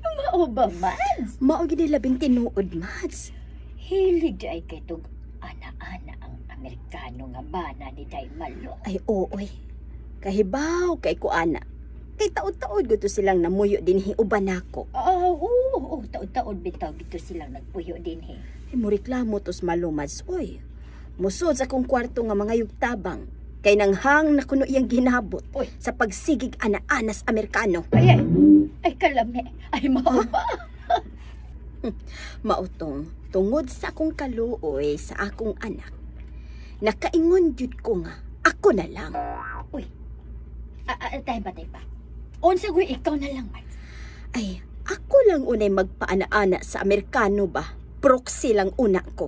Mao ba, Mads? Mao gid labing tinuod, Mads. Hilig ay kay tug ana-ana ang Amerikano nga bana ni Day Malo. Ay, ooy. Kahibaw kay ko ana. Kay taod-taod gud to silang namuyo dinhi uban nako. Ah, oo, oo, taod-taod bitaw gito silang nagpuyo dinhi. Ay, mo reklamo tos Malo, Mads, oy. Musod sa akong kwarto nga mga yugtabang. Kay nanghang na kuno iyang ginabot Oy. Sa pagsigig ana-anas Amerikano. Ay, ay, ay kalami. Ay, mao ba? Mautong, tungod sa akong kaluoy sa akong anak, nakaingon jud ko nga, ako na lang. Uy, ah, ah, tayo ba, tayo ba? Unsa goy ikaw na lang, Mads? Ay, ako lang unay magpaana-ana sa Amerikano ba? Proxy lang una ko.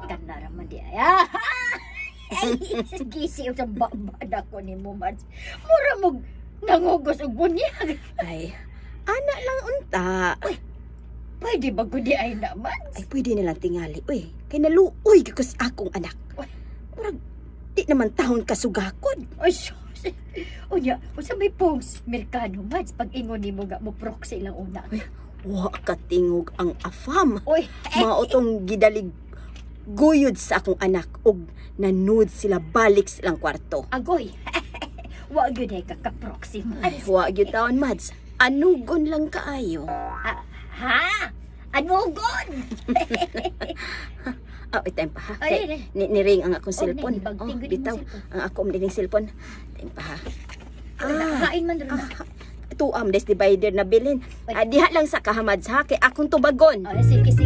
Kanara man di ay. Ah, ay, gisi sa baba ko ni mo, Mads. Mura mo nangugos og bunyag. Ay, ana lang unta. Pwede ba gudi ay na, Mads? Ay, pwede na lang tingali. Uy, kay naluoy ko sa akong anak. Uy. Murag, di naman tahon kasugakod. Ay, sus. Unya, unsa may pongs Amerikano, Mads, pag ingon nimo nga mo proxy lang una? Wa katingog ang afam. Uy, Mao tong gidalig guyod sa akong anak og nanud sila balik silang kwarto. Agoy. Wa gyud ay kaka-proxy, Ay, Mads. wa gyud taon, Mads. Anugon lang kaayo. Ah, ha? Anugon? Ah, oh, time pa ha. Ay, Kay, ay, ay. ni ring ang akong Oh, cellphone. nai, Oh, gud imong bitaw. cellphone. Ang ako ning cellphone. Time pa ha. Ah, Hain man ron. Tuam des divider na bilin. Ay. Ah, diha lang sa kahamads ha kay akong tubagon. Oh, sige, sige.